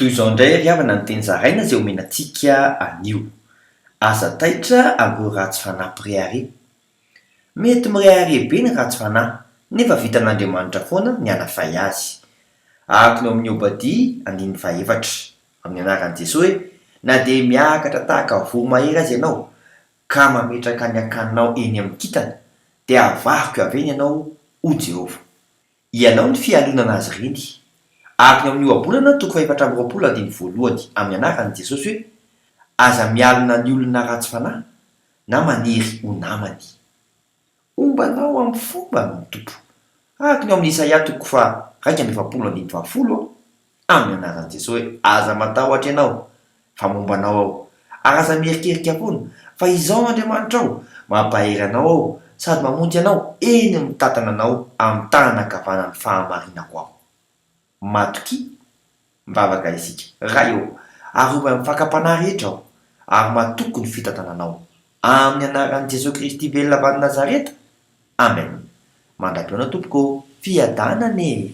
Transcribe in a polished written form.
Toy izao indray ry havana ny teny zaraina izay omena antsika anio. Aza taitra amin'ireo ratsy fanahy mpirehareha. Mety mirehareha be ny ratsy fanahy, nefa vitan'Andriamanitra foana ny hanafay azy. Araka ny ao amin'ny Obadia andininy fahefatra, amin'ny anaran'i Jesoa hoe, Na dia miakatra tahaka voromahery aza ianao, ka mametraka ny akaninao eny amin'ny kintana, dia havariko avy eny ianao, hoy Jehovah. Ialao ny fialonana azy ireny. Ary ny ao amin'ny Ohabolana toko fahefatra amby 20 andininy voalohany amin'ny anaran'i Jesosy hoe, Aza mialona ny olona ratsy fanahy na maniry ho namany. Homba anao amin'ny fombany ny Tompo. Araka ny ao amin'ny Isaia toko faha 41 andininy fahafolo, Amin'ny anaran'i Jesoa hoe, Aza matahotra ianao, fa momba anao Aho. Ary aza miherikerika foana, fa Izaho no Andriamanitrao, mampahery anao Aho, sady mamonjy anao, eny, mitantana anao amin'ny tanana ankavanan'ny fahamarinako Aho. Matokia. Mivavaka isika. Ray ô, arovy amin'ny fakam-panahy rehetra aho, ary matoky ny fitantananao. Amin'ny anaran'i Jesoa Kristy velona avy any Nazareta. Amen. Mandra-pihaona tompoko ô. Fiadanana e!